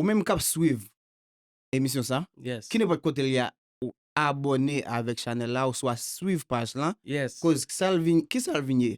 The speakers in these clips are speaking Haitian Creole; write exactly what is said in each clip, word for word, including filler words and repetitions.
ou menm k ap swiv emisyon sa, Yes. ki nenpòt kote l ye a, ou abòne avèk chanèl la, oswa swiv paj lan, Yes. koz sa l vin, ki sa l vin ye?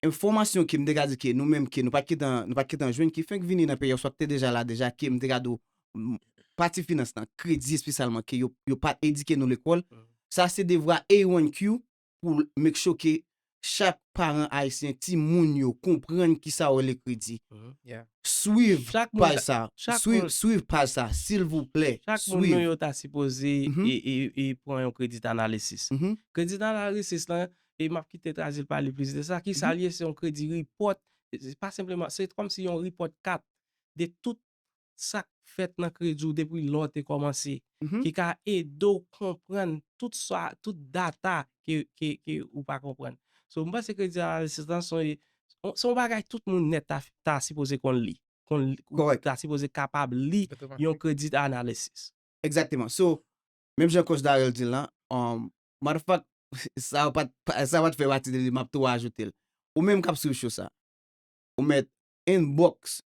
Enfòmasyon ke m te ka di ke nou menm ke nou pa t gentan, nou pa t gentan jwenn, ki fenk vini nan peyi a, oswa ki te deja la deja, ke m te ka di w, m, pati finans lan, kredi espesyalman, ke yo, yo pa t edike nou lekòl. Mhm. Sa se devwa A one Q pou make sure ke chak paran ayisyen, timoun yo konprann kisa yo rele kredi. Mhm. Yeah. Swiv Chak moun paj ta- sa, chak swiv, moun- swiv paj sa, silvouplè. Chak moun nou Swiv. Yo ta sipoze Mhm. e, e, e pran yon kredi analisis. Mhm. Kredi analisis lan, e m ap kite Trazil pale plis de sa. Ki sa l ye, se yon kredi report. Se pa senpleman, se kòmsi yon report kat de tout sa k fèt nan kredi w depi lè w te kòmanse. Mhm. Ki ka ede w konprann tout sa, tout data ke, ke, ke ou pa konprann. So, m panse kredi analisis lan se yon, se yon bagay tout moun nèt ta, ta sipoze konn li. Konn li, Correct. Ta sipoze kapab li Otomatik. Yon kredi analisis. Exactement. So, menm jan Coach Darrell di l lan, um, matter of fact, sa pa t, pa- sa pa t fè pati de li, m ap tou ajoute l. Ou menm k ap swiv show sa, ou mèt inbox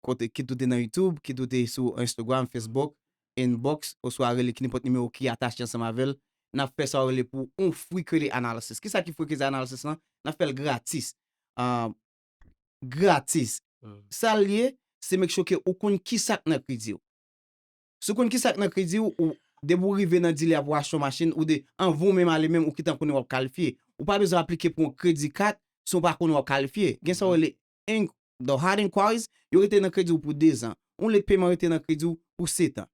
kote, kit ou te nan YouTube, kit ou te sou Instagram, Facebook, inbox, oswa rele ki nenpòt nimewo ki atache ansanm avè l. N ap fè sa yo rele pou yon free credit analysis. Kisa ki free credit analysis lan? N ap fè l gratis. Ah, gratis. Mhm. Sa l ye, se make sure ke ou konn kisa k nan kredi w. Si w konn kisa k nan kredi w, ou, depi w rive nan dilè a pou w achte yon machin, ou de, anvan w menm ale menm, ou gentan konnen w ap kalifye. Ou pa bezwen aplike pou yon kredi kat si w pa konnen w ap kalifye. Gen sa yo rele inq-, the hard inquiries, yo rete nan kredi w pou de zan. Yon lèt peman rete nan kredi w pou sèt an.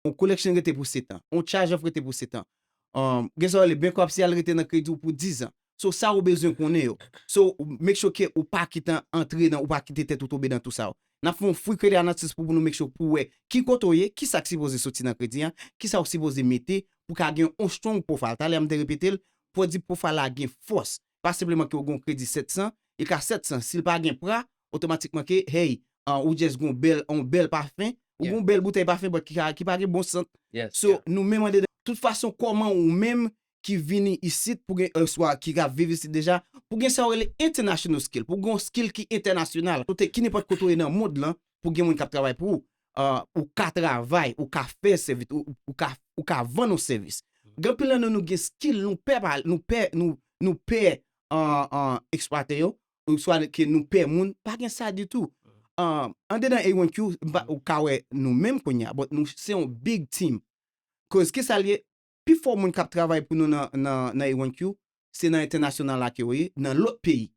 Yon collection rete pou sèt an. Yon charge off rete pou sèt an. Um, gen sa yo rele bankruptcy, al rete nan kredi w pou diz an. So, sa ou bezwen konnen yo. So, make sure ke ou pa kite antre nan, ou pa kite tèt ou tonbe nan tou sa yo. N ap fè yon free credit analysis pou, pou nou make sure pou wè ki kote w ye, ki sa k sipoze soti nan kredi an, ki sa ou sipoze mete pou ka gen yon strong profile. Talè a m te repete l, pwodui profile la gen fòs. Pa senpleman ke ou gen yon kredi sèt san, e ka sèt san, si l pa gen pra, otomatikman ke, hey, ah, ou just gen yon bèl, yon bèl pafen, ou Yeah. gen yon bèl boutèy pafen, but ki, ka- ki pa gen bon sant. Yes. So, nou menm andedan, tout fason, kòman ou menm ki vini isit, pou gen, euh, swa ki ka viv isit deja, pou gen sa yo rele international skill, pou gen yon skill ki entènasyonal, kote ki nenpòt kote ou ye nan mond lan, pou gen moun k ap travay pou ou, ah, ou ka travay, ou ka fè sèvis, ou, ou ka, ou ka vann yon sèvis. Gen anpil nan nou, nou gen skill, nou pè, pa- nou pè, nou, nou pè, ah, ah, eksplwate yo, ou swa ke nou pè moun, pa gen sa ditou. Ah, andedan A one Q, m pa- ou ka wè nou menm kounye a, but nou se yon big team. Koz ki sa l ye, pifò moun k ap travay pou nou nan, nan, nan A one Q, se nan entènasyonal la ke yo ye, nan lòt peyi.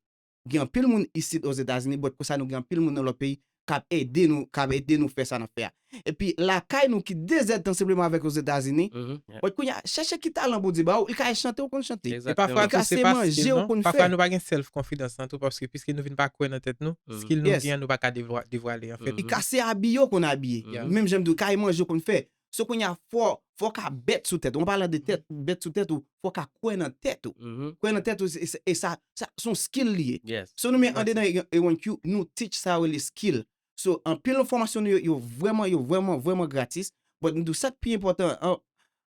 Gen anpil moun isit Ozetazini, but konsa nou gen anpil moun nan lòt peyi k ap ede nou, k ap ede nou fè sa n ap fè a. Epi lakay nou ki de zèdtan senpleman avèk Ozetazini, Mhm. Yeah. but kounye a, chèche ki talan Bondye ba ou, li ka chante ou konn chante. E pafwa Li ka tou, se se pa manje skill, ou non. konn Pafwa fè. Nou pa gen self confidence lan tou, paske piske nou vin pa kwè nan tèt nou, Mhm. skill nou Yes. Gen an nou pa ka devwa- devwale, anfèt. Li ka se abiye ou konn abiye. Yeah. Menm jan m di w, kay manje ou konn fè. So kounye a, fò, fò ka bèt sou tèt ou. An palan de tèt, bèt sou tèt ou, fò ka kwè nan tèt ou. Mhm. Kwè nan tèt ou, e, e, e sa, sa, se yon skill li ye. Yes. So nou menm Gratis. Andedan A one Q, nou teach sa yo rele skill. So anpil nan fòmasyon nou yo, yo vrèman, yo vrèman, vrèman gratis. But m di w sa k pi enpòtan, an,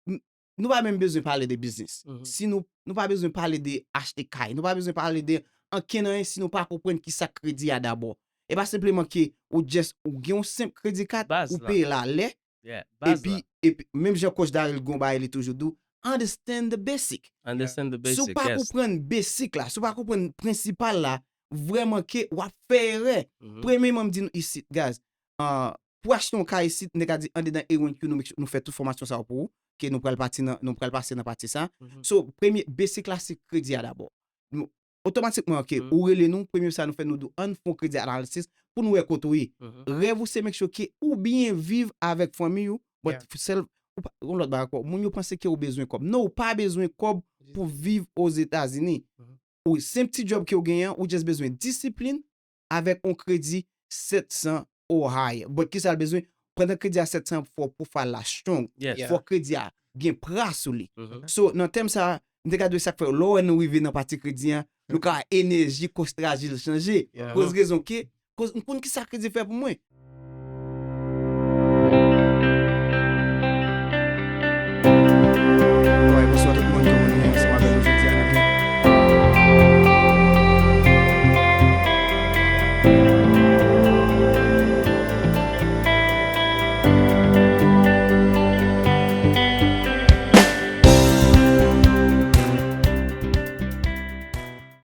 m- nou pa menm bezwen pale de biznis. Mhm. Si nou, nou pa bezwen pale de achte kay, nou pa bezwen pale de ankenn anyen si nou pa konprann ki sa kredi a dabò. E pa senpleman ke ou just, ou gen yon senp kredi kat, Baz ou la. peye l alè, Yeah. Baz epi, la. epi, menm jan Coach Darrell gon bagay li toujou di w, understand the basic. Understand the Si w basic, pa yes. konprann basic la, si w pa konprann prensipal la, vrèman ke w ap fè erè. Mhm. Premyèman, m di nou isit, guys, ah, pou achte yon kay isit, m te ka di andedan A one Q, nou, make sure- nou fè tout fòmasyon sa yo pou ou, ke nou pral pati nan, nou pral pase nan pati sa. Mhm. So, premye, basic la, se kredi a dabò. Nou, otomatikman, ok, Mhm. ou rele nou, premye sa nou fè, nou di w, ann fè yon kredi analysis pou nou wè kote ou ye. Mhm. Rèv ou se make sure ke ou byen viv avèk fanmi ou, but Yeah. sèl, ou pa, yon lòt bagay ankò, moun yo panse ke ou bezwen kòb. Non, ou pa bezwen kòb pou viv Ozetazini. Mhm. Ou senp ti job ke ou genyen, ou just bezwen disiplin avèk yon kredi sèt san or higher. But kisa l bezwen? Pandan kredi a sèt san, fò profile la strong. Yes. Yeah. Fò kredi a gen pra sou li. Mhm. So, nan tèm sa, m te ka di w sa k fè, lè w wè nou rive nan pati kredi an, nou ka enèji Coach Darrell chanje. Yeah. Koz rezon ke, koz m konn kisa kredi fè pou mwen.